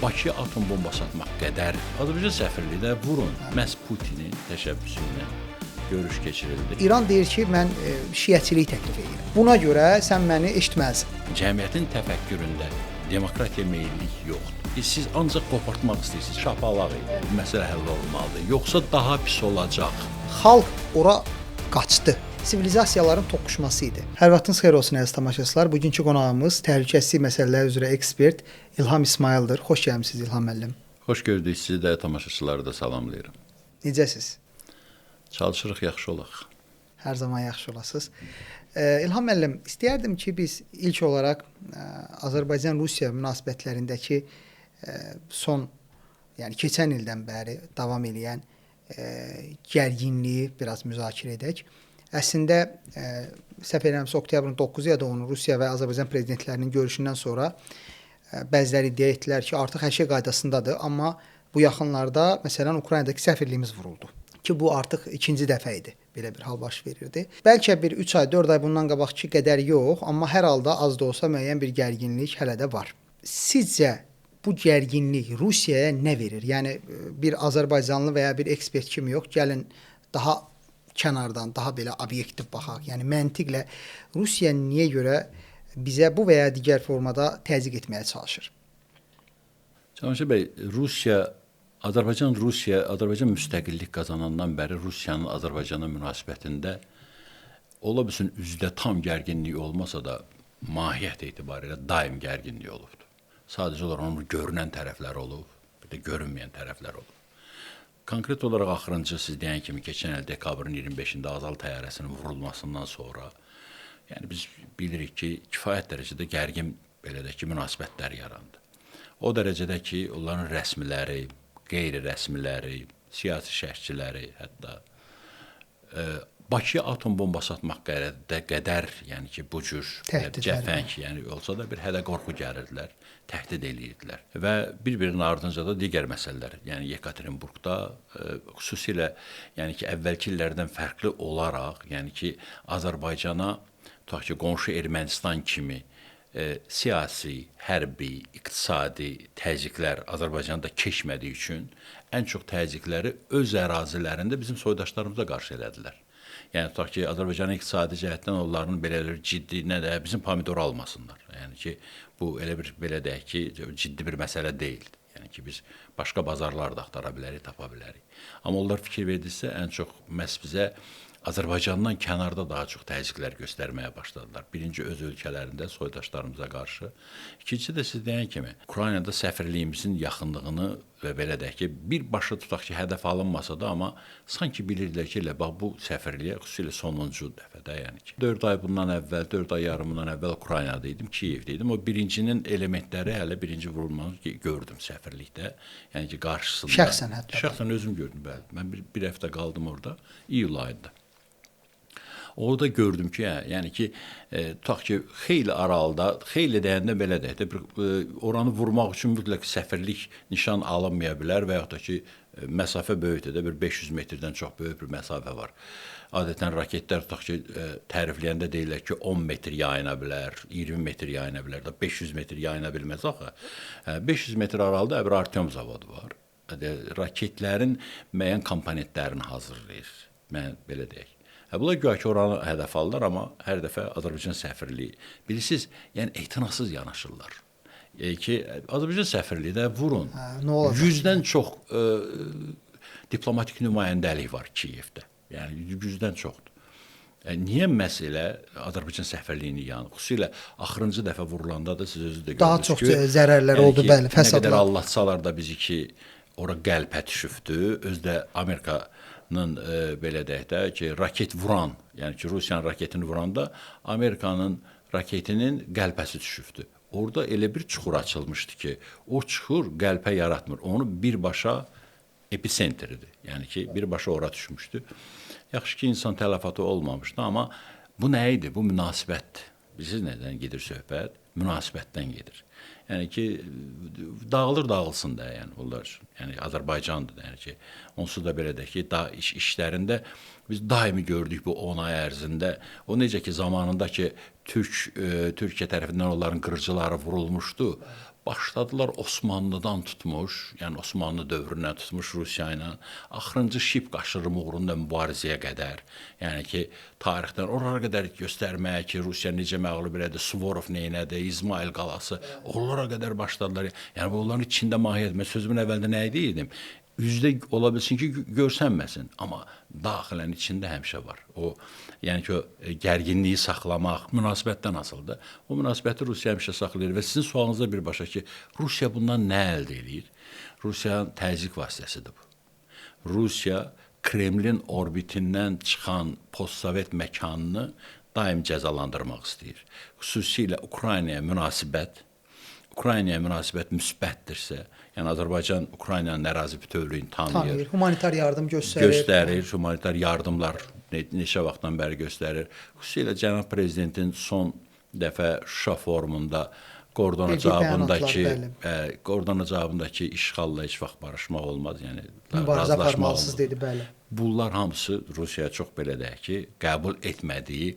Bakıya atom bombası atmaq qədər Azərbaycan səfirliyi də vurun. Məhz Putinin təşəbbüsü ilə görüş keçirildi. İran deyir ki, mən şiəçilik təklif edirəm. Buna görə sən məni eşitməlisən. Cəmiyyətin təfəkküründə demokratiya meyillik yoxdur. Siz ancaq qopartmaq istəyirsiniz, şapalaq idi. Bu məsələ həll olunmalıdır. Yoxsa daha pis olacaq. Xalq ora qaçdı. Sivilizasiyaların toqquşması idi. Hər vaxtınız xeyir olsun əziz tamaşaçılar. Bugünkü qonağımız təhlükəsizlik məsələləri üzrə ekspert İlham İsmayıldır. Xoş gəlmisiniz İlham müəllim. Xoş gördük sizi də, tamaşaçıları da salamlayıram. Necəsiz? Çalışırıq yaxşı olaq. Hər zaman yaxşı olasınız. İlham müəllim, istəyərdim ki, biz ilk olaraq Azərbaycan-Rusiya münasibətlərindəki son, yəni keçən ildən bəri davam eləyən gərginliyi biraz müzakirə edək. Əslində, səhv eləmirəmsə, oktyabrın 9-u ya da 10-u Rusiya və Azərbaycan prezidentlərinin görüşündən sonra bəziləri iddia etdilər ki, artıq hər şey qaydasındadır, amma bu yaxınlarda, məsələn, Ukraynadakı səfirliyimiz vuruldu. Ki, bu artıq ikinci dəfə idi, belə bir hal baş verirdi. Bəlkə bir 3 ay, 4 ay bundan qabaqki qədər yox, amma hər halda az da olsa müəyyən bir gərginlik hələ də var. Sizcə bu gərginlik Rusiyaya nə verir? Yəni, bir azərbaycanlı və ya bir ekspert kimi yox, gəlin daha kənardan, daha belə obyektiv baxaq. Yəni, məntiqlə Rusiya niyə görə bizə bu və ya digər formada təzyiq etməyə çalışır? Cavanşir bəy, Rusiya, Azərbaycan müstəqillik qazanandan bəri Rusiyanın Azərbaycana münasibətində ola bilsin üzdə tam gərginlik olmasa da mahiyyət etibarilə daim gərginlik olubdur. Sadəcə olaraq onun görünən tərəfləri olub, bir də görünməyən tərəflər olub. Konkret olaraq axırıncı siz deyən kimi keçən il dekabrın 25-də Azal təyyarəsinin vurulmasından sonra, yəni biz bilirik ki, kifayət dərəcədə gərgin belə də ki, münasibətlər yarandı. O dərəcədə ki, onların rəsmiləri, qeyri-rəsmiləri, siyasi şərhçiləri hətta Bakıya atom bombası atmaq qədər, yəni ki, bu cür cəfəng, yəni olsa da bir hədə qorxu gəlirdilər, təhdid eləyirdilər. Və bir-birinin ardınca da digər məsələlər, yəni Yekaterinburqda xüsusilə, yəni ki, əvvəlki illərdən fərqli olaraq, yəni ki, Azərbaycana, tutaq ki, qonşu Ermənistan kimi siyasi, hərbi, iqtisadi təzyiqlər Azərbaycanda keçmədiyi üçün ən çox təzyiqləri öz ərazilərində bizim soydaşlarımıza qarşı elədilər. Yəni, tutaq ki, Azərbaycanın iqtisadi cəhətdən onların belə bir ciddi, nə də bizim pomidor almasınlar. Yəni ki, bu elə bir, belə deyək ki, ciddi bir məsələ deyil. Yəni ki, biz başqa bazarlar da axtara bilərik, tapa bilərik. Amma onlar fikir verdiksə, ən çox məhz bizə Azərbaycandan kənarda daha çox təzyiqlər göstərməyə başladılar. Birinci, öz ölkələrində soydaşlarımıza qarşı. İkinci də siz deyən kimi, Ukraynada səfirliyimizin yaxınlığını və belə deyək ki, birbaşa tutaq ki, hədəf alınmasa da, amma sanki bilirdilər ki, elə bax bu səfirliyə xüsusilə sonuncu dəfədə, yəni ki, 4 ay bundan əvvəl, 4 ay yarımından əvvəl Ukraynada idim, Kiyevdə idim. O birincinin elementləri hələ birinci vurulmanı gördüm səfirlikdə, yəni ki, qarşısında. Şəxsən hətta. Şəxsən özüm gördüm, bəli. Mən bir həftə qaldım orada, iyul ayında. Orada gördüm ki, yəni ki, tutaq ki, xeyli aralıda, xeyli deyəndə belə deyək də, oranı vurmaq üçün mütləq səfirlik nişan alınmaya bilər və yaxud da ki, məsafə böyükdür də, bir 500 metrdən çox böyük bir məsafə var. Adətən raketlər, tutaq ki, tərifləyəndə deyirlər ki, 10 metr yayına bilər, 20 metr yayına bilər, da 500 metr yayına bilməz axı. 500 metr aralıda bir Artyom zavodu var. Raketlərin müəyyən komponentlərini hazırlayır, mən belə deyək. Bunlar güya ki, oranı hədəf alırlar, amma hər dəfə Azərbaycan səfirliyi. Bilirsiniz, yəni etinasız yanaşırlar. Ki, Azərbaycan səfirliyi də vurun. 100-dən çox diplomatik nümayəndəlik var Kiyevdə. Yəni, 100-dən çoxdur. Niyə məhz elə Azərbaycan səfirliyini yanır? Xüsusilə axırıncı dəfə vurulanda da siz özünüz də gördünüz ki, daha çox zərərlər oldu, bəli, fəsadlar. Nə qədər allatsalar da bizi ki, ora qəlpə düşübdü, özdə Amerika belə deyək də ki, raket vuran, yəni ki, Rusiyanın raketini vuranda Amerikanın raketinin qəlpəsi düşübdü. Orada elə bir çuxur açılmışdı ki, o çuxur qəlpə yaratmır. Onu birbaşa episentridir. Yəni ki, birbaşa ora düşmüşdü. Yaxşı ki, insan tələfatı olmamışdı, amma bu nə idi? Bu münasibətdir. Bilirsiniz nədən gedir söhbət? Münasibətdən gedir. Yəni ki, dağılır dağılsın da, yəni onlar üçün. Yəni Azərbaycandır da, yəni ki, onsuz da belə deyək ki, da işlərində biz daimi gördük bu 10 ay ərzində. O necə ki, zamanında ki, Türkiyə tərəfindən onların qırıcıları vurulmuşdu. Başladılar Osmanlıdan tutmuş, yəni Osmanlı dövründən tutmuş Rusiya ilə axırıncı Şipka aşırımı uğrunda mübarizəyə qədər, yəni ki, tarixdən oralara qədər göstərməyə ki, Rusiya necə məğlub elədi, Suvorov neynədi, İzmail qalası, oralara qədər başladılar. Yəni bu onların içində mahiyyət. Mən sözümün əvvəlində nə deyirdim? Üzdə ola bilsin ki, görsənməsin, amma daxilən içində həmişə var. O, yəni ki, o gərginliyi saxlamaq münasibətdən asılıdır. O münasibəti Rusiya həmişə saxlayır və sizin sualınızda birbaşa ki, Rusiya bundan nə əldə eləyir? Rusiyanın təzyiq vasitəsidir bu. Rusiya Kremlin orbitindən çıxan postsovet məkanını daim cəzalandırmaq istəyir. Xüsusilə Ukraynaya münasibət müsbətdirsə, yəni Azərbaycan Ukraynanın ərazi bütövlüyünü tanıyır, humanitar yardım göstərir, humanitar yardımlar neçə vaxtdan bəri göstərir. Xüsusilə cənab prezidentin son dəfə Şuşa forumunda Qordona cavabındakı işğalla heç vaxt barışmaq olmaz, yəni mübarizə aparmalısınız dedi, bəli. Bunlar hamısı Rusiyaya çox belə deyək ki, qəbul etmədiyi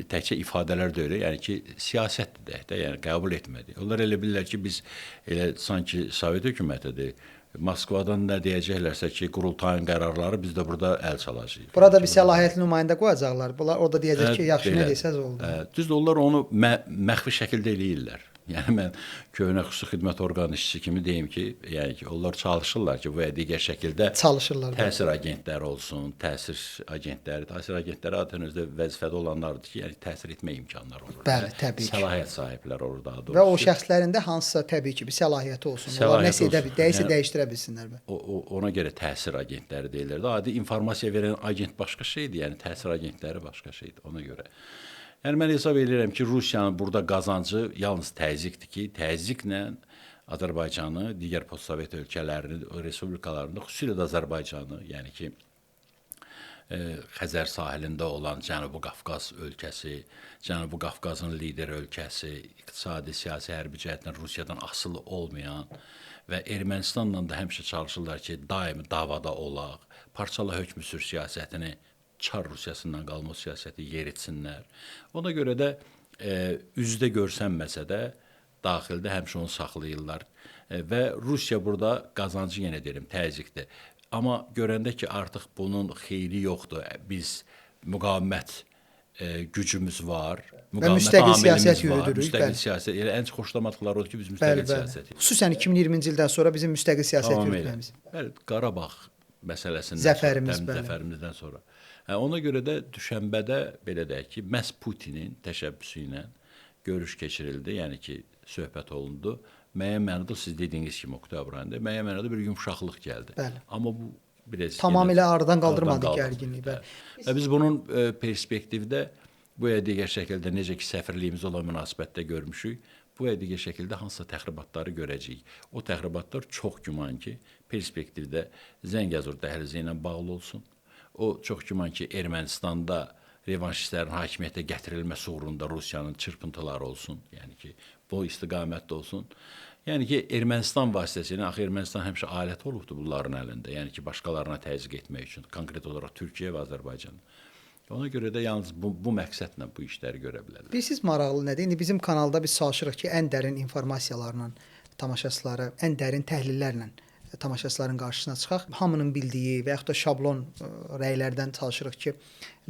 təkcə ifadələr deyil, yəni ki, siyasətdir deyək də, yəni qəbul etmədi. Onlar elə bilirlər ki, biz elə sanki Sovet hökumətidir, Moskvadan nə deyəcəklərsə ki, qurultayın qərarları biz də burada əl çalacağıq. Burada bir səlahiyyətli nümayəndə qoyacaqlar. Bunlar orada deyəcək ki, yaxşı nə desəz oldu. Düzdür, onlar onu məxfi şəkildə eləyirlər. Yəni mən köhnə xüsusi xidmət orqanı işçisi kimi deyim ki, yəni ki, onlar çalışırlar ki, bu və digər şəkildə çalışırlar. Təsir agentləri olsun, təsir agentləri adətən özdə vəzifədə olanlardır ki, yəni təsir etmə imkanları olur. Bəli, təbii ki. Səlahiyyət sahibləri olur daha doğrusu. Və o şəxslərin də hansısa təbii ki, bir səlahiyyəti olsun. Onlar nəsə edə bilsin, dəyişdirə bilsinlər. Ona görə təsir agentləri deyirlər. Adi informasiya verən agent başqa şeydir, yəni təsir agentləri başqa şeydir ona görə. Yəni mən hesab edirəm ki, Rusiyanın burada qazancı yalnız təzyiqdir ki, təzyiqlə Azərbaycanı, digər postsovet ölkələrini, respublikalarını, xüsusilə də Azərbaycanı, yəni ki, Xəzər sahilində olan Cənubi Qafqaz ölkəsi, Cənubi Qafqazın lider ölkəsi, iqtisadi, siyasi, hərbi cəhətdən Rusiyadan asılı olmayan və Ermənistanla da həmişə çalışırlar ki, daimi davada olaq, parçala hökmü sür siyasətini, Çar Rusiyasından qalma siyasəti yeritsinlər. Ona görə də üzdə görsənməsə də daxildə həmişə onu saxlayırlar. Və Rusiya burada qazancı yenə deyirəm, təzyiqdir. Amma görəndə ki, artıq bunun xeyri yoxdur, biz müqavimət gücümüz var, müqavimət müstəqil siyasət yürüdürük. Müstəqil siyasət, elə ən çox xoşlamadıqları odur ki, biz müstəqil siyasət. Xüsusən 2020-ci ildən sonra bizim müstəqil siyasət yürütməyimiz. Bəli, Qarabağ məsələsindən sonra, zəfərimizdən sonra. Ona görə də düşənbədə belə deyək ki, məhz Putinin təşəbbüsü ilə görüş keçirildi, yəni ki, söhbət olundu. Müəyyən mənada siz dediyiniz kimi oktyabr ayında müəyyən mənada bir yumşaqlıq gəldi. Bəli. Amma bu biraz tamamilə aradan qaldırmadı gərginliyi. Bəli. Və biz bunun perspektivdə bu ya digər şəkildə necə ki səfirliyimiz olan münasibətdə görmüşük, bu ya digər şəkildə hansısa təxribatları görəcəyik. O təxribatlar çox güman ki, perspektivdə Zəngəzur dəhlizi ilə bağlı olsun. O çox güman ki, Ermənistanda revanşistlərin hakimiyyətə gətirilməsi uğrunda Rusiyanın çırpıntıları olsun. Yəni ki, bu istiqamətdə olsun. Yəni ki, Ermənistan vasitəsilə, axı Ermənistan həmişə alət olubdur bunların əlində. Yəni ki, başqalarına təzyiq etmək üçün, konkret olaraq Türkiyə və Azərbaycan. Ona görə də yalnız bu məqsədlə bu işləri görə bilərlər. Bilirsiniz maraqlı nədir? İndi bizim kanalda biz çalışırıq ki, ən dərin informasiyalarla tamaşaçıları, ən dərin təhlillərlə tamaşaçıların qarşısına çıxaq. Hamının bildiyi və yaxud da şablon rəylərdən çalışırıq ki,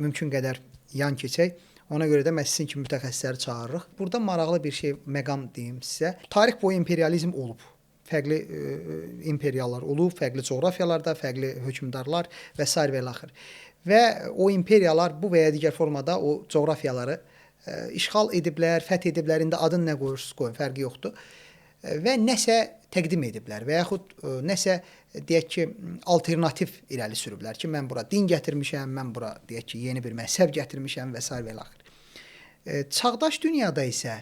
mümkün qədər yan keçək. Ona görə də məhz sizin kimi mütəxəssisləri çağırırıq. Burada maraqlı bir şey, məqam deyim sizə. Tarix boyu imperializm olub. Fərqli imperiyalar olub, fərqli coğrafiyalarda, fərqli hökmdarlar və sair və ilaxır. Və o imperiyalar bu və ya digər formada o coğrafiyaları işğal ediblər, fəth ediblər. İndi adını nə qoyursunuz qoyun, fərqi yoxdur. Və nəsə təqdim ediblər və yaxud nəsə deyək ki, alternativ irəli sürüblər ki, mən bura din gətirmişəm, mən bura deyək ki, yeni bir məzhəb gətirmişəm və sair və ilaxır. Çağdaş dünyada isə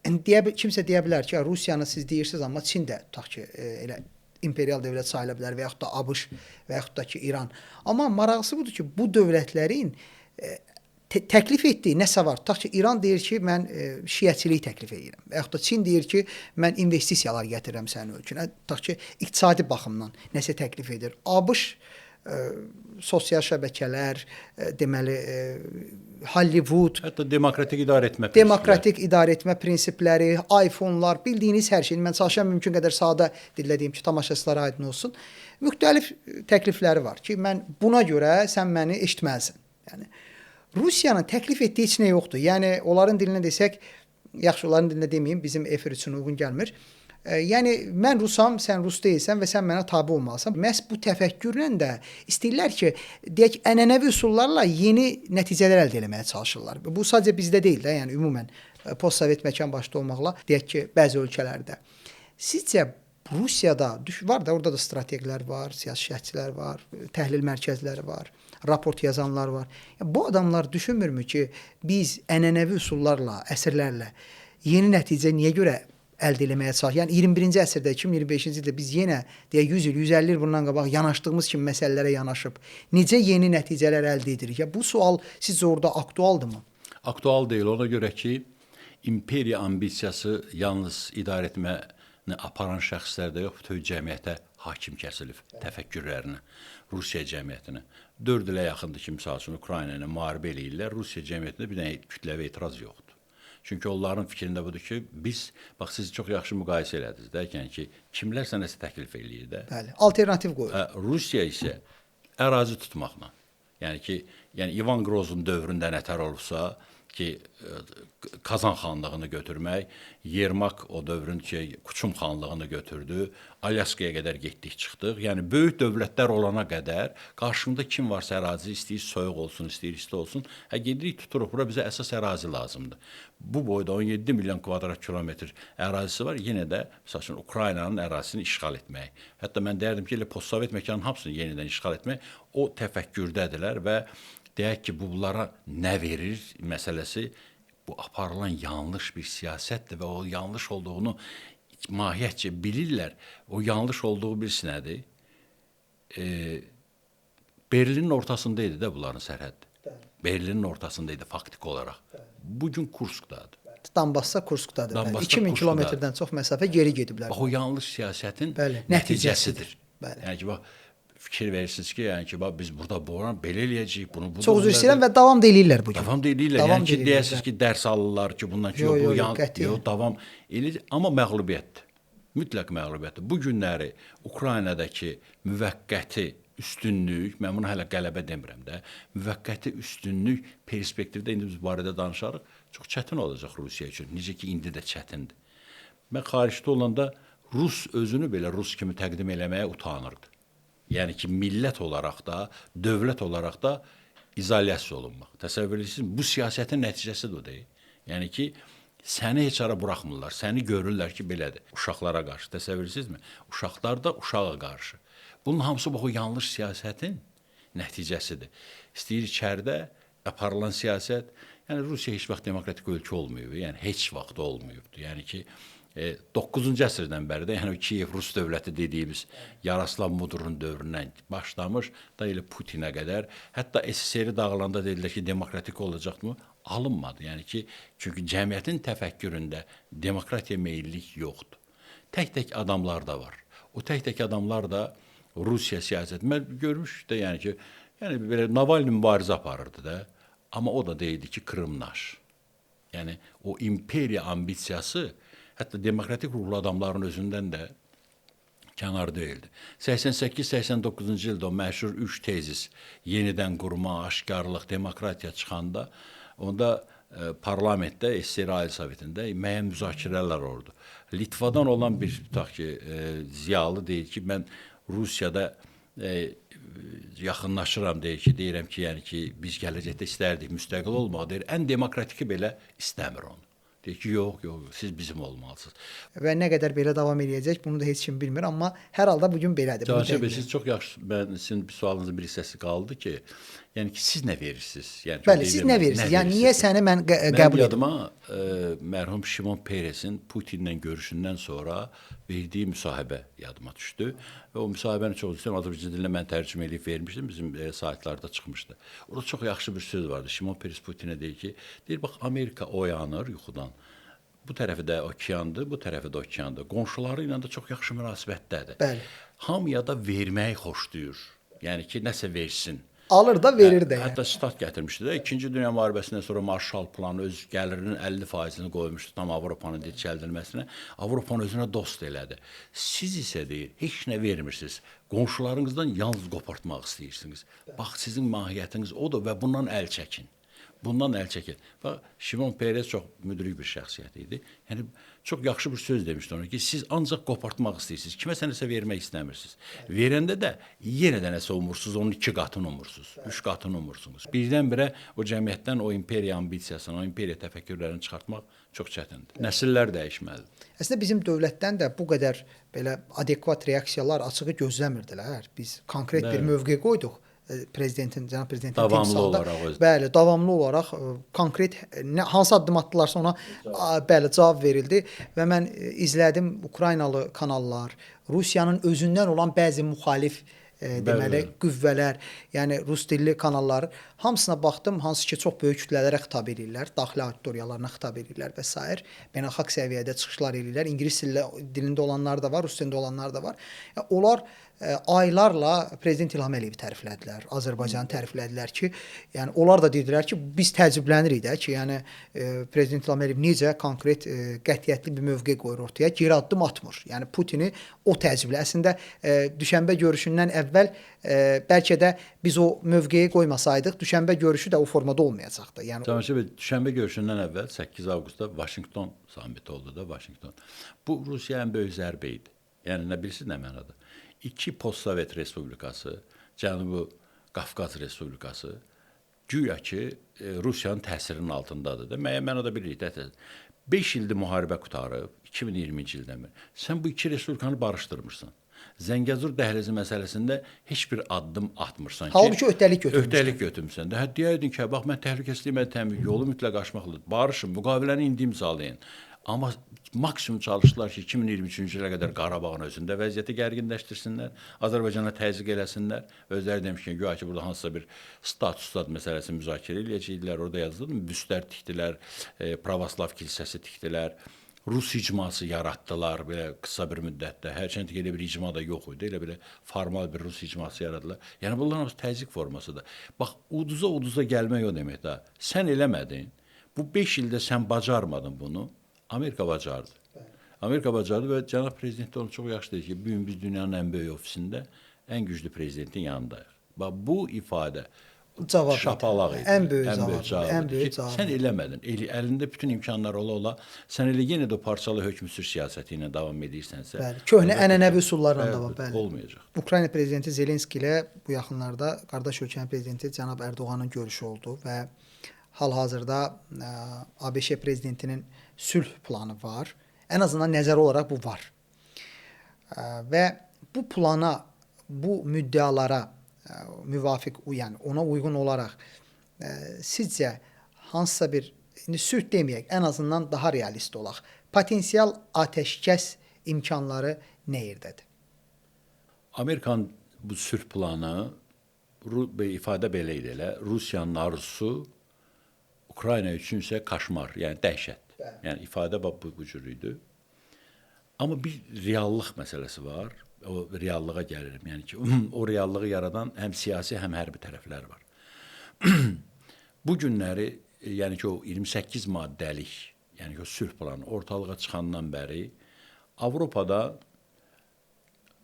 kimsə deyə bilər ki, Rusiyanı siz deyirsiniz, amma Çin də tutaq ki, elə imperial dövlət sayıla bilər və yaxud da ABŞ və yaxud da ki, İran. Amma maraqlısı budur ki, bu dövlətlərin təklif etdiyi nəsə var. Tutaq ki, İran deyir ki, mən şiəçilik təklif edirəm. Və yaxud da Çin deyir ki, mən investisiyalar gətirirəm sənin ölkənə. Tutaq ki, iqtisadi baxımdan nəsə təklif edir. ABŞ Sosial şəbəkələr, deməli Hollywood, hətta demokratik idarə etmə prinsipləri, demokratik idarə etmə prinsipləri, iPhone-lar, bildiyiniz hər şey. Mən çalışıram mümkün qədər sadə dillə deyim ki, tamaşaçılara aydın olsun. Müxtəlif təklifləri var ki, mən buna görə sən məni eşitməlisən. Yəni Rusiyanın təklif etdiyi heç nə yoxdur. Yəni onların dilinə desək, yaxşı onların dilinə deməyim, bizim efir üçün uyğun gəlmir. Yəni mən rusam, sən rus deyilsən və sən mənə tabe olmalısan. Məhz bu təfəkkürlə də istəyirlər ki, deyək, ənənəvi üsullarla yeni nəticələr əldə etməyə çalışırlar. Bu sadəcə bizdə deyil də, yəni ümumən postsovet məkan başda olmaqla, deyək ki, bəzi ölkələrdə. Sizcə Rusiyada var da, orada da strateqlər var, siyasi şərhçilər var, təhlil mərkəzləri var, raport yazanlar var. Yəni, bu adamlar düşünmürmü ki, biz ənənəvi üsullarla, əsrlərlə yeni nəticə niyə görə əldə eləməyə çalışır? Yəni 21-ci əsrdə, 2025-ci ildə biz yenə deyək 100 il, 150 il bundan qabaq yanaşdığımız kimi məsələlərə yanaşıb necə yeni nəticələr əldə edirik? Ya bu sual sizcə orada aktualdırmı? Aktual deyil, ona görə ki, imperiya ambisiyası yalnız idarə etməni aparan şəxslərdə yox, bütün cəmiyyətə hakim kəsilib təfəkkürlərinə, Rusiya cəmiyyətinə. 4 ilə yaxındır ki, misal üçün Ukrayna ilə müharibə eləyirlər, Rusiya cəmiyyətində bir dənə kütləvi etiraz yoxdur. Çünki onların fikrində budur ki, biz, bax siz çox yaxşı müqayisə elədiniz də, yəni ki, kimlərsə nəsə təklif eləyir də. Bəli, alternativ qoyur. Rusiya isə ərazi tutmaqla, yəni ki, yəni İvan Grozun dövründə nətər olubsa ki, Kazan xanlığını götürmək, Yermak o dövrün ki, Kuçum xanlığını götürdü, Alyaskaya qədər getdik, çıxdıq. Yəni böyük dövlətlər olana qədər qarşında kim varsa ərazi istəyir, soyuq olsun, istəyir, isti olsun. Gedirik, tuturuq, bura bizə əsas ərazi lazımdır. Bu boyda 17 milyon kvadrat kilometr ərazisi var, yenə də məsəl üçün Ukraynanın ərazisini işğal etmək. Hətta mən deyərdim ki, elə postsovet məkanın hamısını yenidən işğal etmək, o təfəkkürdədirlər və deyək ki, bunlara nə verir məsələsi, bu aparılan yanlış bir siyasətdir və o yanlış olduğunu mahiyyətcə bilirlər. O yanlış olduğu birisi nədir? Berlinin ortasında idi də bunların sərhədi. Berlinin ortasında idi faktik olaraq. Bugün Kurskdadır. Donbasda Kurskdadır. 2000 kilometrdən çox məsafə geri gediblər. Bax, o yanlış siyasətin nəticəsidir. Bəli. Yəni ki, bax, fikir verirsiniz ki, yəni ki, bax, biz burada boğuran belə eləyəcəyik, bunu bu. Çox üzr istəyirəm və davam da eləyirlər bugün. Davam da eləyirlər. Yəni ki, deyəsiniz ki, dərs alırlar ki, bundan ki, yox, bu yox, davam eləyir, amma məğlubiyyətdir. Mütləq məğlubiyyətdir. Bu günləri Ukraynadakı müvəqqəti üstünlük, mən bunu hələ qələbə demirəm də, müvəqqəti üstünlük perspektivdə indi biz bu barədə danışarıq, çox çətin olacaq Rusiya üçün. Necə ki, indi də çətindir. Mən xaricdə olanda Rus özünü belə Rus kimi təqdim eləməyə utanırdı. Yəni ki, millət olaraq da, dövlət olaraq da izolyasiya olunmaq. Təsəvvür edirsiniz, bu siyasətin nəticəsidir o deyil. Yəni ki, səni heç ara buraxmırlar, səni görürlər ki, belədir. Uşaqlara qarşı, təsəvvür edirsinizmi? Uşaqlar da uşağa qarşı. Bunun hamısı bax o yanlış siyasətin nəticəsidir. İstəyir içəridə aparılan siyasət, yəni Rusiya heç vaxt demokratik ölkə olmayıb, yəni heç vaxt olmayıbdır. Yəni ki, 9-cu əsrdən bəri də, yəni Kiyev Rus dövləti dediyimiz Yaroslav Mudrun dövründən başlamış da elə Putinə qədər, hətta SSR dağılanda dedilər ki, demokratik olacaqmı? Alınmadı. Yəni ki, çünki cəmiyyətin təfəkküründə demokratiya meyillik yoxdur. Tək-tək adamlar da var. O tək-tək adamlar da Rusiya siyasəti. Mən görmüşük də, yəni ki, yəni belə Navalny mübarizə aparırdı da, amma o da deyildi ki, Krım naş. Yəni o imperiya ambisiyası hətta demokratik ruhlu adamların özündən də kənar deyildi. 88-89-cu ildə o məşhur 3 tezis, yenidən qurma, aşkarlıq, demokratiya çıxanda, onda parlamentdə, SSR Ali Sovetində müəyyən müzakirələr oldu. Litvadan olan bir, tutaq ki, ziyalı deyir ki, mən Rusiyada yaxınlaşıram, deyir ki, deyirəm ki, yəni ki, biz gələcəkdə istərdik müstəqil olmaq, deyir, ən demokratiki belə istəmir onu. Deyir ki, yox, yox, siz bizim olmalısınız. Və nə qədər belə davam eləyəcək, bunu da heç kim bilmir, amma hər halda bugün belədir. Cansər bəy, siz çox yaxşı, mən sizin bir sualınızın bir hissəsi qaldı ki, yəni ki, siz nə verirsiniz? Yəni, bəli, siz nə verirsiniz? Yəni, niyə səni mən qəbul edim? Yadıma mərhum Şimon Peresin Putinlə görüşündən sonra verdiyi müsahibə yadıma düşdü. Və o müsahibəni çox istəyirəm, Azərbaycan dilinə mən tərcümə eləyib vermişdim, bizim saytlarda çıxmışdı. Orada çox yaxşı bir söz vardı. Şimon Peres Putinə deyir ki, deyir, bax, Amerika oyanır yuxudan. Bu tərəfi də okeandır, bu tərəfi də okeandır. Qonşuları ilə də çox yaxşı münasibətdədir. Bəli. Hamıya da verməyi xoşlayır. Yəni ki, nəsə versin. Alır da, verir də. Yəni. Hətta sitat gətirmişdi də. İkinci Dünya müharibəsindən sonra Marshall planı öz gəlirinin 50%-ni qoymuşdu tam Avropanın dirçəldilməsinə. Avropanı özünə dost elədi. Siz isə deyir, heç nə vermirsiniz. Qonşularınızdan yalnız qopartmaq istəyirsiniz. Bax, sizin mahiyyətiniz odur və bundan əl çəkin. Bundan əl çəkin. Bax, Şimon Peres çox müdrik bir şəxsiyyət idi. Yəni çox yaxşı bir söz demişdi ona ki, siz ancaq qopartmaq istəyirsiniz. Kiməsə nəsə vermək istəmirsiniz. Verəndə də yenə də nəsə umursunuz, onun 2 qatını umursunuz, 3 qatını umursunuz. Birdən-birə o cəmiyyətdən o imperiya ambisiyasını, o imperiya təfəkkürlərini çıxartmaq çox çətindir. Nəsillər dəyişməlidir. Əslində bizim dövlətdən də bu qədər belə adekvat reaksiyalar açığı gözləmirdilər. Biz konkret bir mövqe qoyduq. Prezidentin, cənab prezidentin davamlı olaraq özü. Bəli, davamlı olaraq konkret nə hansı addım atdılarsa ona bəli cavab verildi və mən izlədim Ukraynalı kanallar, Rusiyanın özündən olan bəzi müxalif deməli qüvvələr, yəni rus dilli kanallar, hamısına baxdım, hansı ki çox böyük kütlələrə xitab edirlər, daxili auditoriyalarına xitab edirlər və sair. Beynəlxalq səviyyədə çıxışlar edirlər. İngilis dilində olanlar da var, rus dilində olanlar da var. Yəni, onlar aylarla Prezident İlham Əliyevi təriflədilər, Azərbaycanı təriflədilər ki, yəni onlar da dedilər ki, biz təəccüblənirik də ki, yəni Prezident İlham Əliyev necə konkret qətiyyətli bir mövqe qoyur ortaya, geri addım atmır. Yəni Putini o təəccüblə. Əslində düşənbə görüşündən əvvəl bəlkə də biz o mövqeyi qoymasaydıq, düşənbə görüşü də o formada olmayacaqdı. Yəni Cəmşid bəy, düşənbə görüşündən əvvəl 8 avqustda Vaşinqton samiti oldu da, Vaşinqton. Bu Rusiyaya ən böyük zərbə idi. Yəni nə bilirsiniz nə mənada? 2 postsovet respublikası, Cənubi Qafqaz Respublikası güya ki Rusiyanın təsirinin altındadır da. Müəyyən mənada bilirik də. 5 ildir müharibə qurtarıb, 2020-ci ildən bəri. Sən bu iki respublikanı barışdırmırsan. Zəngəzur dəhlizi məsələsində heç bir addım atmırsan ki. Halbuki öhdəlik götürmüsən. Öhdəlik götürmüsən də. Hə deyəydin ki, bax mən təhlükəsizlik mən təmin yolu mütləq aşmaqlıdır. Barışın, müqaviləni indi imzalayın. Amma maksimum çalışdılar ki, 2023-cü ilə qədər Qarabağın özündə vəziyyəti gərginləşdirsinlər, Azərbaycana təzyiq eləsinlər. Özləri demiş ki, güya ki, burada hansısa bir status məsələsini müzakirə eləyəcəkdilər. Orada yazıldı, büstlər tikdilər, pravoslav kilsəsi tikdilər, Rus icması yaratdılar belə qısa bir müddətdə. Hərçənd ki, elə bir icma da yox idi, elə belə formal bir Rus icması yaradılar. Yəni bunların hamısı təzyiq formasıdır. Bax, uduza-uduza gəlmək o demək də. Sən eləmədin, bu 5 ildə sən bacarmadın bunu. Amerika bacardı. Amerika bacardı və cənab prezident də onu çox yaxşı dedi ki, bu gün biz dünyanın ən böyük ofisində ən güclü prezidentin yanındayıq. Bax, bu ifadə cavab şapalaq idi. Ən böyük cavab. Ən böyük cavab. Sən eləmədin. Əlində bütün imkanlar ola-ola sən elə yenə də o parçalı hökmsür siyasəti ilə davam edirsənsə. Bəli, köhnə ənənəvi üsullarla davam, bəli. Olmayacaq. Ukrayna prezidenti Zelenski ilə bu yaxınlarda qardaş ölkənin prezidenti cənab Ərdoğanın görüşü oldu və hal-hazırda ABŞ prezidentinin sülh planı var. Ən azından nəzəri olaraq bu var. Və bu plana, bu müddəalara müvafiq, yəni ona uyğun olaraq sizcə hansısa bir, indi sülh deməyək, ən azından daha realist olaq, potensial atəşkəs imkanları nə yerdədir? Amerikanın bu sülh planı, ifadə belə idi elə, Rusiyanın arzusu Ukrayna üçün isə kaşmar, yəni dəhşət. Bəli. Yəni ifadə bu cür idi. Amma bir reallıq məsələsi var. O reallığa gəlirəm. Yəni ki, o reallığı yaradan həm siyasi, həm hərbi tərəflər var. Bu günləri, yəni ki, o 28 maddəlik, yəni ki, o sülh planı ortalığa çıxandan bəri Avropada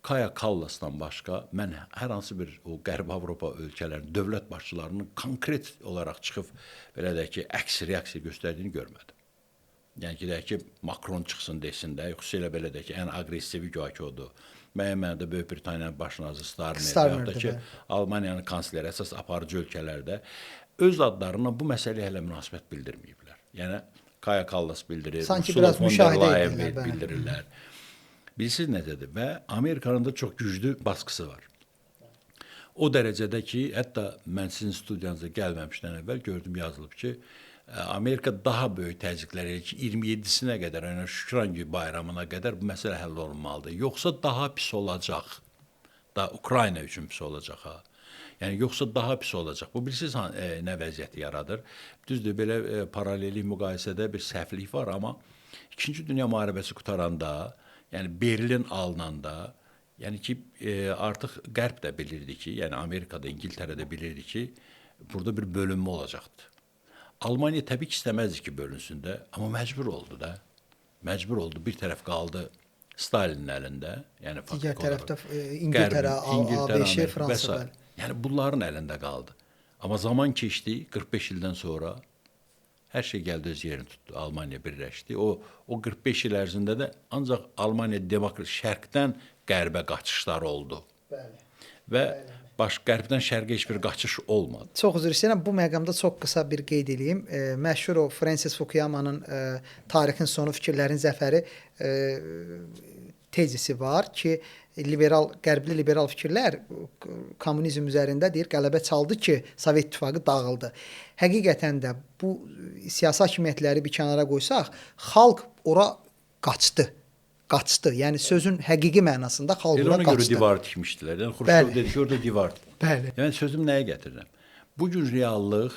Kaya Kallasdan başqa mən hər hansı bir o Qərbi Avropa ölkələrinin dövlət başçılarının konkret olaraq çıxıb belə deyək ki, əks reaksiya göstərdiyini görmədim. Yəni ki, deyək ki, Makron çıxsın desin də, xüsusilə belə deyək ki, ən aqressivi güya ki odur. Müəyyən mənada Böyük Britaniyanın baş naziri Starmer, və yaxud da ki, Almaniyanın kansleri, əsas aparıcı ölkələrdə öz adlarına bu məsələyə hələ münasibət bildirməyiblər. Yəni Kaya Kallas bildirir, sanki Ursula biraz von der müşahidə Leyen edirlər, bildirirlər. Bilirsiniz nədədir? Və Amerikanın da çox güclü baskısı var. O dərəcədə ki, hətta mən sizin studiyanıza gəlməmişdən əvvəl gördüm yazılıb ki, Amerika daha böyük təzyiqlər edir ki, 27-sinə qədər, yəni Şükran günü bayramına qədər bu məsələ həll olunmalıdır. Yoxsa daha pis olacaq. Da Ukrayna üçün pis olacaq ha. Yəni yoxsa daha pis olacaq. Bu bilirsiniz nə vəziyyəti yaradır? Düzdür, belə paralellik müqayisədə bir səhvlik var, amma İkinci Dünya müharibəsi qurtaranda, yəni Berlin alınanda Yəni ki, artıq Qərb də bilirdi ki, yəni Amerikada, İngiltərədə bilirdi ki, burada bir bölünmə olacaqdı. Almaniya təbii ki, istəməzdi ki, bölünsün də, amma məcbur oldu da. Məcbur oldu. Bir tərəf qaldı Stalinin əlində, yəni digər tərəfdə İngiltərə, ABŞ, Fransa, bəli. Yəni bunların əlində qaldı. Amma zaman keçdi, 45 ildən sonra hər şey gəldi öz yerini tutdu. Almaniya birləşdi. O 45 il ərzində də ancaq Almaniya demokrat şərqdən qərbə qaçışlar oldu. Bəli. Və bəli. Baş qərbdən şərqə heç bir qaçış olmadı. Çox üzr istəyirəm, bu məqamda çox qısa bir qeyd eləyim. Məşhur o Francis Fukuyama'nın tarixin sonu fikirlərin zəfəri tezisi var ki, liberal, qərbli liberal fikirlər kommunizm üzərində deyir, qələbə çaldı ki, Sovet İttifaqı dağıldı. Həqiqətən də bu siyasi hakimiyyətləri bir kənara qoysaq, xalq ora qaçdı. Qaçdı. Yəni sözün həqiqi mənasında xalq ora qaçdı. Ona görə divar tikmişdilər. Yəni Xruşov dedi ki, orada divar. Bəli. Yəni sözüm nəyə gətirirəm? Bu gün reallıq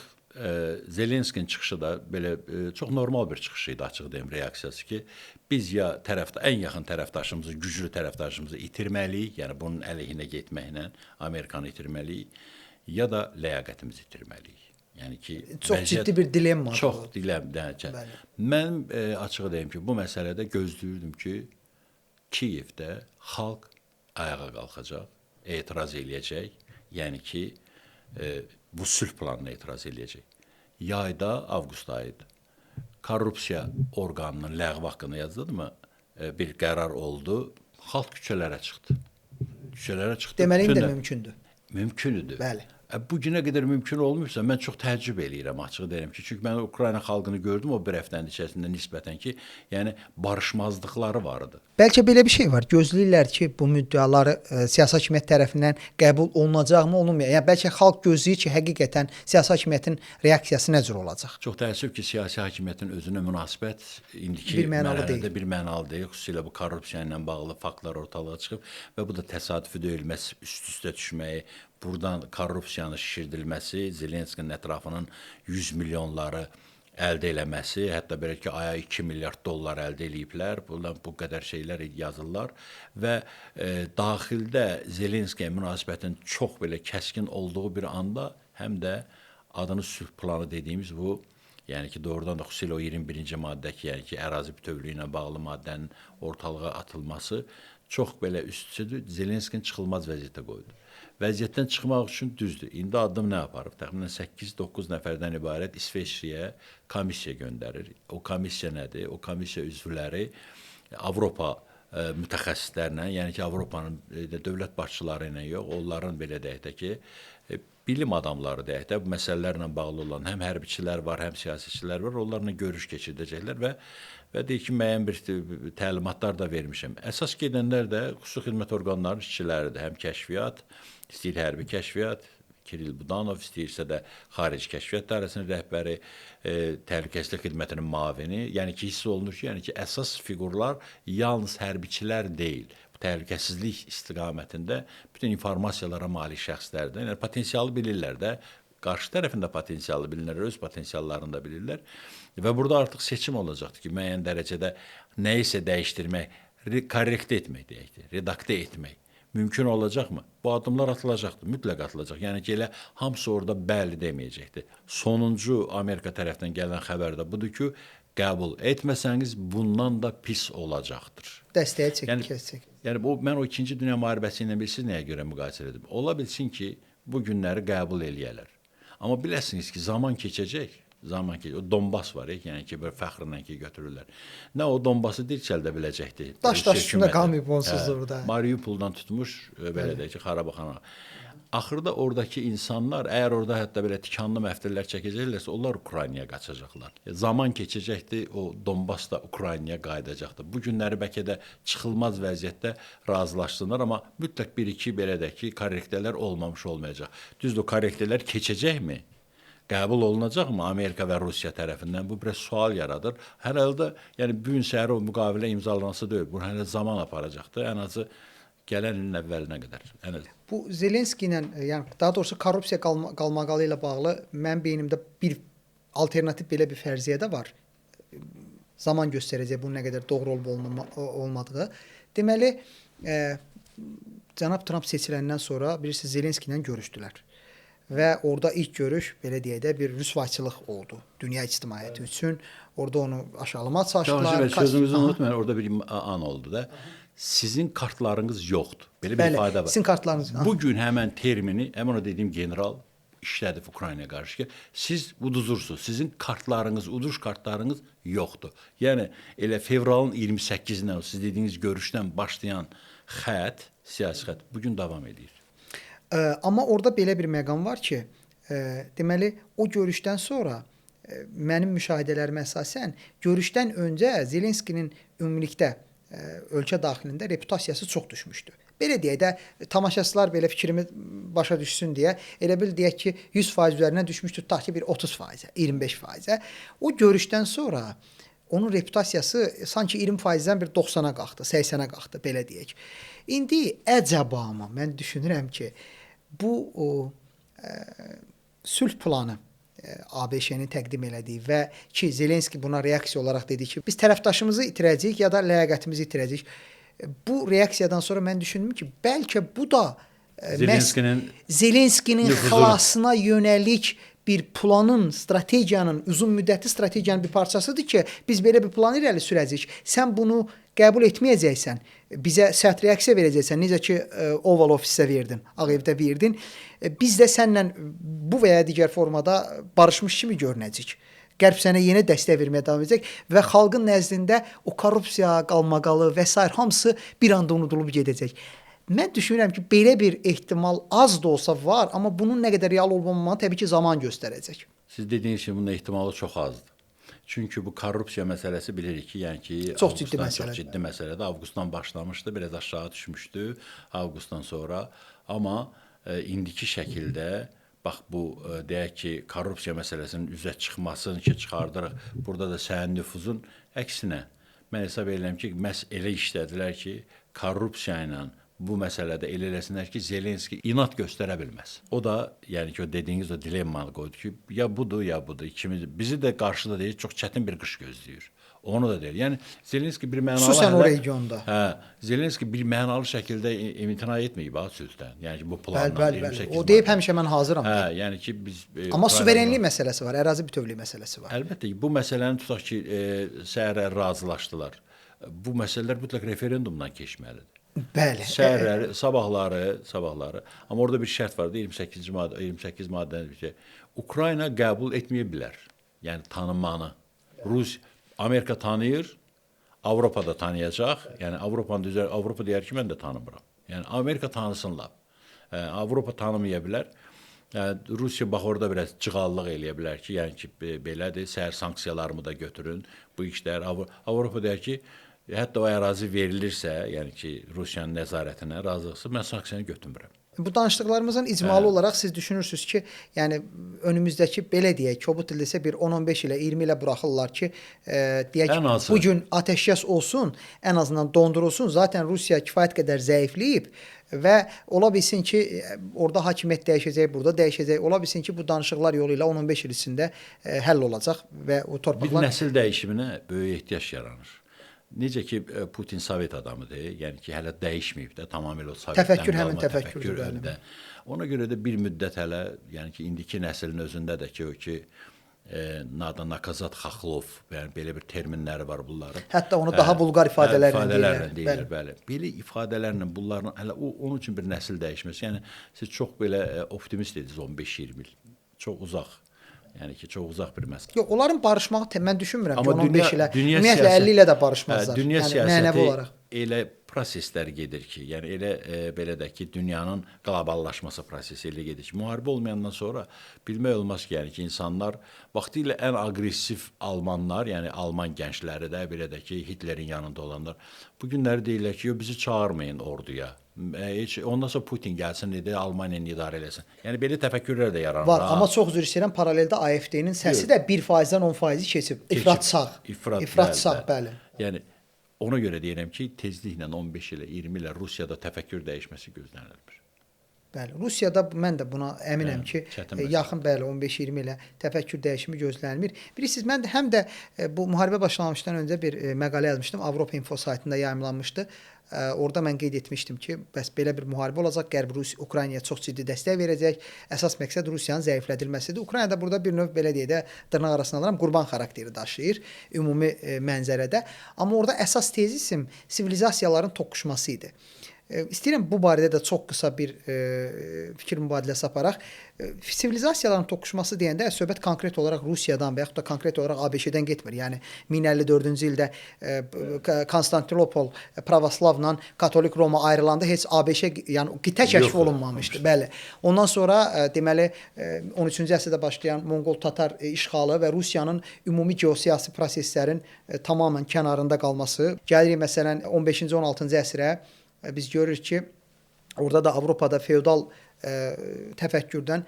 Zelenskinin çıxışı da belə çox normal bir çıxışı idi, açıq deyim, reaksiyası ki, biz ya tərəfdə ən yaxın tərəfdaşımızı, güclü tərəfdaşımızı itirməliyik, yəni bunun əleyhinə getməklə Amerikanı itirməliyik, ya da ləyaqətimizi itirməliyik. Yəni ki, çox vəziyyət, ciddi bir dilemma. Çox dilemma. Mən açıq deyim ki, bu məsələdə gözləyirdim ki, Kiyevdə xalq ayağa qalxacaq, etiraz eləyəcək, yəni ki, bu sülh planına etiraz eləyəcək. Yayda, avqust ayıdır. Korrupsiya orqanının ləğvi haqqında yazıldı mı? Bir qərar oldu. Xalq küçələrə çıxdı. Küçələrə çıxdı. Deməli, indi mümkündür. Mümkün idi. Bəli. Bu günə qədər mümkün olmursa, mən çox təəccüb eləyirəm, açıq deyirəm ki, çünki mən Ukrayna xalqını gördüm o bir həftənin içərisində nisbətən ki, yəni barışmazlıqları vardı. Bəlkə belə bir şey var. Gözləyirlər ki, bu müddəaları siyasi hakimiyyət tərəfindən qəbul olunacaqmı, olunmayacaq. Yəni bəlkə xalq gözləyir ki, həqiqətən siyasi hakimiyyətin reaksiyası nə cür olacaq? Çox təəssüf ki, siyasi hakimiyyətin özünə münasibət indiki bir mərhələdə bir mənalı deyil. Xüsusilə bu korrupsiya ilə bağlı faktlar ortalığa çıxıb və bu da təsadüfi deyilməz, üst-üstə düşməyi, buradan korrupsiyanın şişirdilməsi, Zelenskinin ətrafının 100 milyonları əldə eləməsi, hətta belə ki, aya 2 milyard dollar əldə eləyiblər, bundan bu qədər şeylər yazırlar və daxildə Zelenskiyə münasibətin çox belə kəskin olduğu bir anda həm də adını sülh planı dediyimiz bu, yəni ki, doğrudan da xüsusilə o 21-ci maddə ki, yəni ki, ərazi bütövlüyü ilə bağlı maddənin ortalığa atılması çox belə üstüdür, Zelenskinin çıxılmaz vəziyyətə qoydu. Vəziyyətdən çıxmaq üçün düzdür. İndi addım nə aparıb? Təxminən 8-9 nəfərdən ibarət İsveçrəyə komissiya göndərir. O komissiya nədir? O komissiya üzvləri Avropa mütəxəssislərlə, yəni ki, Avropanın dövlət başçıları ilə yox, onların belə deyək də ki, bilim adamları deyək də, bu məsələlərlə bağlı olan həm hərbiçilər var, həm siyasətçilər var, onlarla görüş keçirdəcəklər və deyir ki, müəyyən bir təlimatlar da vermişəm. Əsas gedənlər də xüsusi xidmət orqanlarının işçiləridir. Həm kəşfiyyat, istəyir hərbi kəşfiyyat, Kiril Budanov, istəyirsə də xarici kəşfiyyat dairəsinin rəhbəri, təhlükəsizlik xidmətinin mavini. Yəni ki, hiss olunur ki, yəni ki, əsas fiqurlar yalnız hərbiçilər deyil. Təhlükəsizlik istiqamətində bütün informasiyalara malik şəxslərdir. Yəni potensialı bilirlər də, qarşı tərəfin də potensialı bilirlər, öz potensiallarını da bilirlər. Və burada artıq seçim olacaqdır ki, müəyyən dərəcədə nəyisə dəyişdirmək, korrektə etmək deyək də, redaktə etmək mümkün olacaqmı? Bu addımlar atılacaqdır, mütləq atılacaq. Yəni ki, elə hamısı orada bəli deməyəcəkdir. Sonuncu Amerika tərəfdən gələn xəbər də budur ki, qəbul etməsəniz bundan da pis olacaqdır. Dəstəyə çək, kəsəcək. Yəni bu mən o 2-ci Dünya müharibəsi ilə bilirsiniz nəyə görə müqayisə edim? Ola bilsin ki, bu günləri qəbul eləyərlər. Amma biləsiniz ki, zaman keçəcək. Zaman keçəcək. O Donbas var, yəni ki, bir fəxrlə ki götürürlər. Nə o Donbası dirçəldə biləcəkdi. Daş daş üstündə qalmayıb onsuz da orada. Mariupoldan tutmuş, belə deyək ki, Xarabaxana. Axırda oradakı insanlar, əgər orada hətta belə tikanlı məftillər çəkəcəklərsə, onlar Ukraynaya qaçacaqlar. Zaman keçəcəkdi, o Donbas da Ukraynaya qayıdacaqdı. Bu günləri bəlkə də çıxılmaz vəziyyətdə razılaşsınlar, amma mütləq bir-iki belə də ki, korrektələr olmamış olmayacaq. Düzdür, korrektələr keçəcəkmi? Qəbul olunacaqmı Amerika və Rusiya tərəfindən? Bu biraz sual yaradır. Hər halda, yəni bu gün səhər o müqavilə imzalanası deyil. Bu hələ zaman aparacaqdır. Ən azı gələn ilin əvvəlinə qədər. Ən azı. Bu Zelenski ilə, yəni daha doğrusu korrupsiya qalmaqalı ilə bağlı mənim beynimdə bir alternativ belə bir fərziyyə də var. Zaman göstərəcək bunun nə qədər doğru olub olmadığı. Deməli, Cənab Tramp seçiləndən sonra bilirsiniz Zelenski ilə görüşdülər. Və orada ilk görüş belə deyək də bir rüsvayçılıq oldu dünya ictimaiyyəti üçün. Orada onu aşağılamağa çalışdılar. Sözünüzü unutmayın, orada bir an oldu da. Sizin kartlarınız yoxdur. Belə bir Bəli, ifadə var. Sizin kartlarınız. Bu gün həmən termini, həmən o dediyim general işlədib Ukraynaya qarşı ki, siz uduzursunuz. Sizin kartlarınız, uduş kartlarınız yoxdur. Yəni elə fevralın 28-dən siz dediyiniz görüşdən başlayan xətt, siyasi xətt bu gün davam edir. Amma orada belə bir məqam var ki, deməli o görüşdən sonra mənim müşahidələrimə əsasən görüşdən öncə Zelenskinin ümumilikdə ölkə daxilində reputasiyası çox düşmüşdü. Belə deyək də, tamaşaçılar belə fikrimi başa düşsün deyə, elə bil deyək ki, 100% üzərinə düşmüşdü, tutaq ki, bir 30%-ə, 25%-ə. O görüşdən sonra onun reputasiyası sanki 20%-dən bir 90-a qalxdı, 80-ə qalxdı, belə deyək. İndi əcəba amma mən düşünürəm ki, bu o sülh planı ABŞ-nin təqdim elədiyi və ki Zelenski buna reaksiya olaraq dedi ki, biz tərəfdaşımızı itirəcəyik ya da ləyaqətimizi itirəcəyik. Bu reaksiyadan sonra mən düşündüm ki, bəlkə bu da Zelenskinin xilasına yönəlik bir planın, strategiyanın, uzun müddətli strategiyanın bir parçasıdır ki, biz belə bir plan irəli sürəcəyik. Sən bunu qəbul etməyəcəksən, bizə sərt reaksiya verəcəksən, necə ki Oval Office-ə verdin, Ağ Evdə verdin. Biz də səninlə bu və ya digər formada barışmış kimi görünəcəyik. Qərb sənə yenə dəstək verməyə davam edəcək və xalqın nəzdində o korrupsiya, qalmaqalı və sair hamısı bir anda unudulub gedəcək. Mən düşünürəm ki, belə bir ehtimal az da olsa var, amma bunun nə qədər real olmamanı təbii ki, zaman göstərəcək. Siz dediyiniz kimi bunun ehtimalı çox azdır. Çünki bu korrupsiya məsələsi bilirik ki, yəni ki, çox ciddi məsələdir. Çox ciddi məsələdir. Avqustdan başlamışdı, biraz aşağı düşmüşdü avqustdan sonra. Amma indiki şəkildə bax bu deyək ki, korrupsiya məsələsinin üzə çıxmasını ki, çıxardırıq. Burada da sənin nüfuzun əksinə mən hesab edirəm ki, məhz elə işlədilər ki, korrupsiya ilə bu məsələdə elə eləsinlər ki, Zelenski inat göstərə bilməz. O da, yəni ki, o dediyiniz o dilemmanı qoydu ki, ya budur, ya budur. İkimiz, bizi də qarşıda deyir, çox çətin bir qış gözləyir. Onu da deyir. Yəni Zelenski bir mənalı xüsusən o regionda. Hə, Zelenski bir mənalı şəkildə imtina etməyib ha sülhdən. Yəni ki, bu planla bəli, bəli, bəli. O deyib həmişə mən hazıram. Hə, yəni ki, biz amma suverenlik məsələsi var, ərazi bütövlüyü məsələsi var. Əlbəttə ki, bu məsələni tutaq ki, səhər razılaşdılar. Bu məsələlər mütləq referendumdan keçməlidir. Bəli. Səhərləri, sabahları. Amma orada bir şərt vardı, 28-ci maddə, 28 maddənin bir şey. Ukrayna qəbul etməyə bilər. Yəni tanınmanı. Rus, Amerika tanıyır, Avropa da tanıyacaq. Yəni Avropanın düzər, Avropa deyər ki, mən də tanımıram. Yəni Amerika tanısın lap. Avropa tanımaya bilər. Rusiya bax orada biraz cığallıq eləyə bilər ki, yəni ki belədir, səhər sanksiyalarımı da götürün. Bu işlər Avropa deyər ki, hətta o ərazi verilirsə, yəni ki, Rusiyanın nəzarətinə razılıqsa, mən sanksiyanı götürmürəm. Bu danışdıqlarımızın icmalı olaraq siz düşünürsünüz ki, yəni önümüzdəki belə deyək, kobud dildə bir 10-15 ilə 20 ilə buraxırlar ki, deyək bu gün atəşkəs olsun, ən azından dondurulsun. Zaten Rusiya kifayət qədər zəifləyib və ola bilsin ki, orada hakimiyyət dəyişəcək, burada dəyişəcək. Ola bilsin ki, bu danışıqlar yolu ilə 10-15 il içində həll olacaq və o torpaqlar bir nəsil dəyişiminə böyük ehtiyac yaranır. Necə ki, Putin Sovet adamıdır, yəni ki, hələ dəyişməyib də, tamamilə o Sovetdən təfəkkür həmin təfəkkürdür. Öndə. Ona görə də bir müddət hələ, yəni ki, indiki nəslin özündə də ki, o ki, Nada Nakazat Xaxlov, yəni belə bir terminləri var bunların. Hətta onu daha vulqar ifadələrlə deyirlər. Bəli. Belə ifadələrlə bunların hələ o, onun üçün bir nəsil dəyişməsi. Yəni siz çox belə optimist dediniz 15-20 il. Çox uzaq. Yəni ki, çox uzaq bir məsələ. Yox, onların barışmağı mən düşünmürəm ki, 15 ilə, ümumiyyətlə 50 ilə də barışmazlar. Dünya yəni, siyasəti mənəvi olaraq elə proseslər gedir ki, yəni elə belə də ki, dünyanın qloballaşması prosesi elə gedir ki, müharibə olmayandan sonra bilmək olmaz ki, yəni ki, insanlar vaxtilə ən aqressiv almanlar, yəni alman gəncləri də belə də ki, Hitlerin yanında olanlar, bu günləri deyirlər ki, yox, bizi çağırmayın orduya. Heç ondan sonra Putin gəlsin, dedi, Almaniyanı idarə eləsin. Yəni belə təfəkkürlər də yaranır. Var, amma çox üzr istəyirəm, paraleldə AFD-nin səsi də 1%-dən 10%-i keçib. İfrat sağ. İfrat sağ, bəli. Yəni ona görə deyirəm ki, tezliklə 15 ilə, 20 ilə Rusiyada təfəkkür dəyişməsi gözlənilmir. Bəli, Rusiyada mən də buna əminəm ki, yaxın bəli 15-20 ilə təfəkkür dəyişimi gözlənilmir. Bilirsiniz, mən də həm də bu müharibə başlamışdan öncə bir məqalə yazmışdım. Avropa Info saytında yayımlanmışdı. Orada mən qeyd etmişdim ki, bəs belə bir müharibə olacaq, Qərb Rusiya Ukraynaya çox ciddi dəstək verəcək. Əsas məqsəd Rusiyanın zəiflədilməsidir. Ukrayna da burada bir növ belə deyək də dırnaq arasına alıram, qurban xarakteri daşıyır ümumi mənzərədə. Amma orada əsas tezisim sivilizasiyaların toqquşması idi. İstəyirəm bu barədə də çox qısa bir fikir mübadiləsi aparaq. Sivilizasiyaların toqquşması deyəndə söhbət konkret olaraq Rusiyadan və yaxud da konkret olaraq ABŞ-dən getmir. Yəni 1054-cü ildə Konstantinopol pravoslavla Katolik Roma ayrılanda heç ABŞ, yəni qitə kəşf olunmamışdı. Bəli. Ondan sonra deməli 13-cü əsrdə başlayan Monqol-Tatar işğalı və Rusiyanın ümumi geosiyasi proseslərin tamamilə kənarında qalması. Gəlirik məsələn 15-ci, 16-cı əsrə. Biz görürük ki, orada da Avropada feodal təfəkkürdən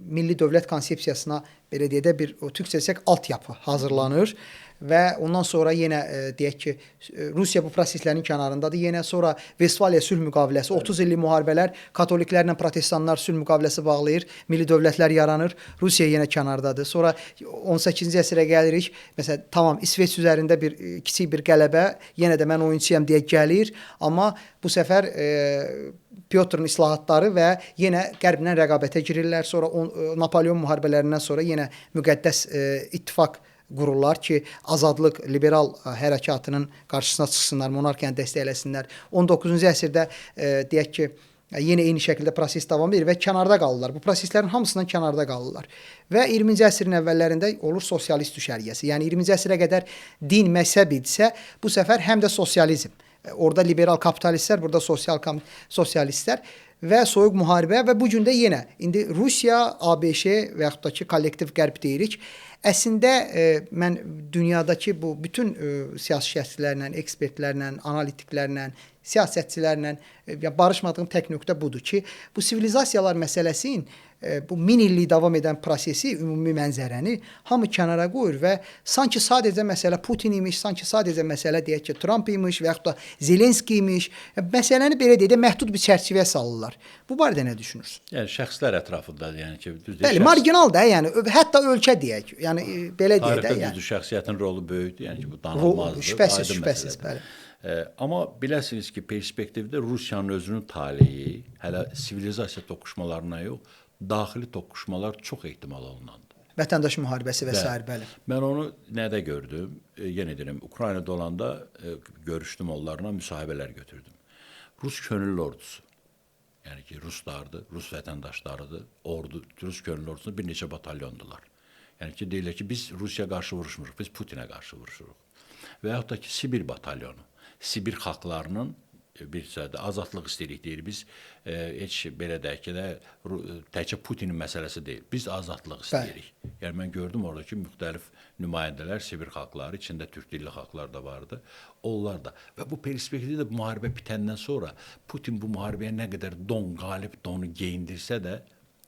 milli dövlət konsepsiyasına belə deyək də bir türkcə desək altyapı hazırlanır və ondan sonra yenə deyək ki, Rusiya bu proseslərin kənarındadır. Yenə sonra Vestfaliya sülh müqaviləsi, 30 illik müharibələr, katoliklərlə protestanlar sülh müqaviləsi bağlayır, milli dövlətlər yaranır, Rusiya yenə kənardadır. Sonra 18-ci əsrə gəlirik. Məsələn, tamam İsveç üzərində bir kiçik bir qələbə, yenə də mən oyunçuyam deyə gəlir, amma bu səfər Pyotrun islahatları və yenə Qərblə rəqabətə girirlər. Sonra Napolyon müharibələrindən sonra yenə müqəddəs ittifaq qururlar ki, azadlıq, liberal hərəkatının qarşısına çıxsınlar, monarxiyanı dəstəkləsinlər. 19-cu əsrdə deyək ki, yenə eyni şəkildə proses davam edir və kənarda qalırlar. Bu proseslərin hamısından kənarda qalırlar. Və 20-ci əsrin əvvəllərində olur sosialist düşərgəsi. Yəni 20-ci əsrə qədər din, məzhəb idisə, bu səfər həm də sosializm. Orada liberal kapitalistlər, burada sosialistlər və soyuq müharibə və bu gün də yenə indi Rusiya, ABŞ və yaxud da ki, kollektiv Qərb deyirik. Əslində mən dünyadakı bu bütün siyasi şəxslərlə, ekspertlərlə, analitiklərlə, siyasətçilərlə barışmadığım tək nöqtə budur ki, bu sivilizasiyalar məsələsinin bu min illik davam edən prosesi, ümumi mənzərəni hamı kənara qoyur və sanki sadəcə məsələ Putin imiş, sanki sadəcə məsələ deyək ki, Trump imiş və yaxud da Zelenski imiş. Məsələni belə deyək də məhdud bir çərçivəyə salırlar. Bu barədə nə düşünürsünüz? Yəni şəxslər ətrafında, yəni ki, düzdür. Bəli, marginal da, yəni hətta ölkə deyək. Yəni belə deyək də, yəni. Düzdür, şəxsiyyətin rolu böyükdür, yəni ki, bu danılmazdır. Şübhəsiz, şübhəsiz, bəli. Amma biləsiniz ki, perspektivdə Rusiyanın özünün taleyi hələ sivilizasiya toqquşmalarına yox, daxili toqquşmalar çox ehtimal olunandır. Vətəndaş müharibəsi və sair, bəli. Mən onu nədə gördüm? Yenə deyirəm, Ukraynada olanda görüşdüm onlarla, müsahibələr götürdüm. Rus könüllü ordusu, yəni ki, ruslardır, rus vətəndaşlarıdır, ordu, Rus könüllü ordusunda bir neçə batalyondular. Yəni ki, deyirlər ki, biz Rusiya qarşı vuruşmuruq, biz Putinə qarşı vuruşuruq. Və yaxud da ki, Sibir batalyonu, Sibir xalqlarının bir sözdə azadlıq istəyirik deyir. Biz heç belə deyək ki də təkcə Putinin məsələsi deyil. Biz azadlıq istəyirik. Bəli. Yəni mən gördüm oradakı müxtəlif nümayəndələr, Sibir xalqları, içində türk dilli xalqlar da vardı. Onlar da. Və bu perspektivdə müharibə bitəndən sonra Putin bu müharibəyə nə qədər don, qalib donu geyindirsə də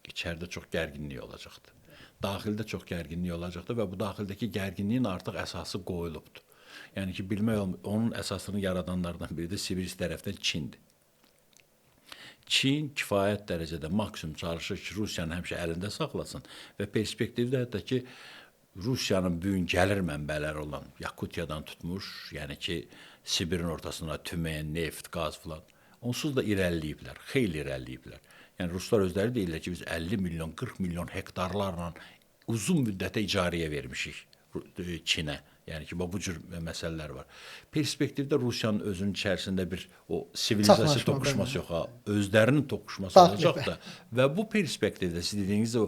içəridə çox gərginlik olacaqdı. Daxildə çox gərginlik olacaqdı və bu daxildəki gərginliyin artıq əsası qoyulubdur. Yəni ki, bilmək olmur, onun əsasını yaradanlardan biri də Sibir tərəfdən Çindir. Çin kifayət dərəcədə maksimum çalışır ki, Rusiyanı həmişə əlində saxlasın və perspektivdə hətta ki, Rusiyanın bu gün gəlir mənbələri olan Yakutiyadan tutmuş, yəni ki, Sibirin ortasına tümen, neft, qaz filan, onsuz da irəliləyiblər, xeyli irəliləyiblər. Yəni ruslar özləri deyirlər ki, biz 50 milyon, 40 milyon hektarlarla uzun müddətə icarəyə vermişik Çinə. Yəni ki, bu cür məsələlər var. Perspektivdə Rusiyanın özünün içərisində bir o sivilizasiya toqquşması yox, ha, özlərinin toqquşması olacaq da. Və bu perspektivdə siz dediyiniz o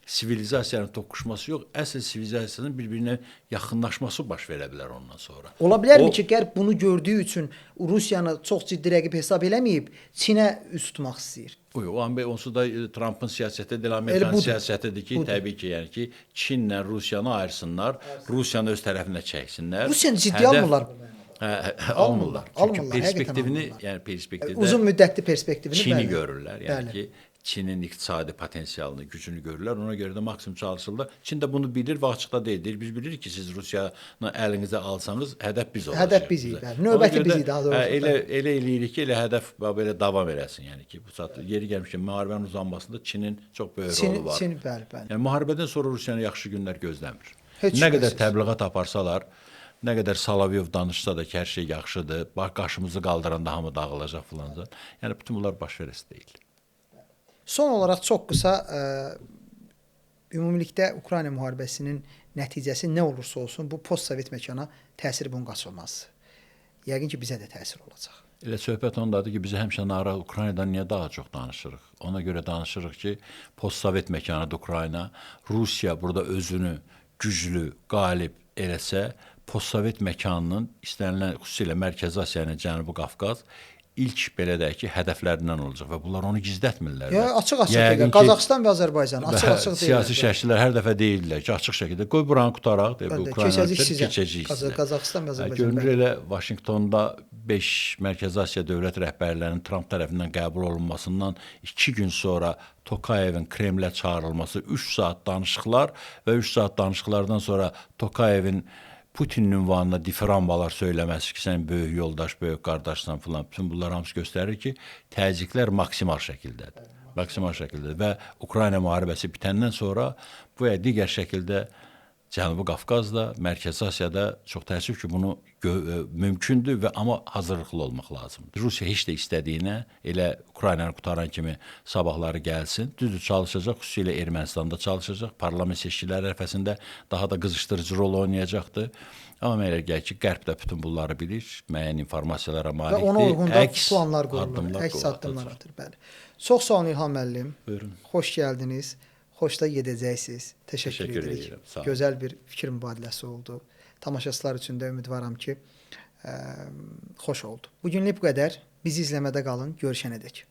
sivilizasiyanın toqquşması yox, əsl sivilizasiyanın bir-birinə yaxınlaşması baş verə bilər ondan sonra. Ola bilərmi ki, Qərb bunu gördüyü üçün Rusiyanı çox ciddi rəqib hesab eləməyib, Çinə üz tutmaq istəyir? O onsuz da Trumpın siyasəti deyil, Amerikanın siyasətidir ki, təbii ki, yəni ki, Çinlə Rusiyanı ayırsınlar, Rusiyanı öz tərəfinə çəksinlər. Rusiyanı ciddi almırlar bu mənada. Almırlar. Çünki perspektivini, yəni perspektivdə uzun müddətli perspektivini Çini görürlər. Yəni ki, Çinin iqtisadi potensialını, gücünü görürlər. Ona görə də maksimum çalışırlar. Çin də bunu bilir və açıqda deyir. Deyir, biz bilirik ki, siz Rusiyanı əlinizə alsanız, hədəf biz olacaq. Hədəf bizik, bəli. Növbəti bizik daha doğrusu. Elə eləyirik ki, elə hədəf belə davam eləsin. Yəni ki, bu saat yeri gəlmişkən müharibənin uzanmasında Çinin çox böyük rolu var. Çin, bəli, bəli. Yəni müharibədən sonra Rusiyanı yaxşı günlər gözləmir. Heç nə qədər təbliğat aparsalar, nə qədər Solovyov danışsa da ki, hər şey yaxşıdır, bax qaşımızı qaldıranda hamı dağılacaq filan. Yəni bütün bunlar baş verəsi deyil. Son olaraq çox qısa, ümumilikdə Ukrayna müharibəsinin nəticəsi nə olursa olsun, bu postsovet məkana təsiri bunun qaçılmaz. Yəqin ki, bizə də təsir olacaq. Elə söhbət ondadır ki, bizi həmişə narahat Ukraynadan niyə daha çox danışırıq? Ona görə danışırıq ki, postsovet məkanıdır Ukrayna. Rusiya burada özünü güclü, qalib eləsə, postsovet məkanının istənilən, xüsusilə Mərkəzi Asiya ilə Cənubi Qafqaz ilk belə deyək ki, hədəflərindən olacaq və bunlar onu gizlətmirlər. Ya açıq-açıq deyirlər. Qazaxıstan və Azərbaycan açıq-açıq deyirlər. Siyasi şərhçilər hər dəfə deyirlər ki, açıq şəkildə qoy buranı qutaraq, deyir, bu Ukraynanı keçəcəyik sizə. Qazaxıstan və Azərbaycan. Görünür elə Vaşinqtonda 5 Mərkəzi Asiya dövlət rəhbərlərinin Tramp tərəfindən qəbul olunmasından 2 gün sonra Tokayevin Kremlə çağırılması, 3 saat danışıqlar və 3 saat danışıqlardan sonra Tokayevin Putin ünvanına difirambalar söyləməsi ki, sən böyük yoldaş, böyük qardaşsan filan, bütün bunlar hamısı göstərir ki, təzyiqlər maksimal şəkildədir. Maksimal şəkildədir və Ukrayna müharibəsi bitəndən sonra bu ya digər şəkildə Cənubi Qafqazda, Mərkəzi Asiyada çox təəssüf ki, bunu mümkündür və amma hazırlıqlı olmaq lazımdır. Rusiya heç də istədiyinə elə Ukraynanı qutaran kimi sabahları gəlsin. Düzdür, çalışacaq, xüsusilə Ermənistanda çalışacaq. Parlament seçkiləri ərəfəsində daha da qızışdırıcı rol oynayacaqdır. Amma mənə elə gəlir ki, Qərb də bütün bunları bilir, müəyyən informasiyalara malikdir. Və ona uyğun da planlar qurulur, əks addımlar atır. Bəli. Çox sağ olun İlham müəllim. Buyurun. Xoş gəldiniz. Xoş da gedəcəksiniz. Təşəkkür edirik. Gözəl bir fikir mübadiləsi oldu. Tamaşaçılar üçün də ümidvaram ki, xoş oldu. Bugünlük bu qədər. Bizi izləmədə qalın. Görüşənədək.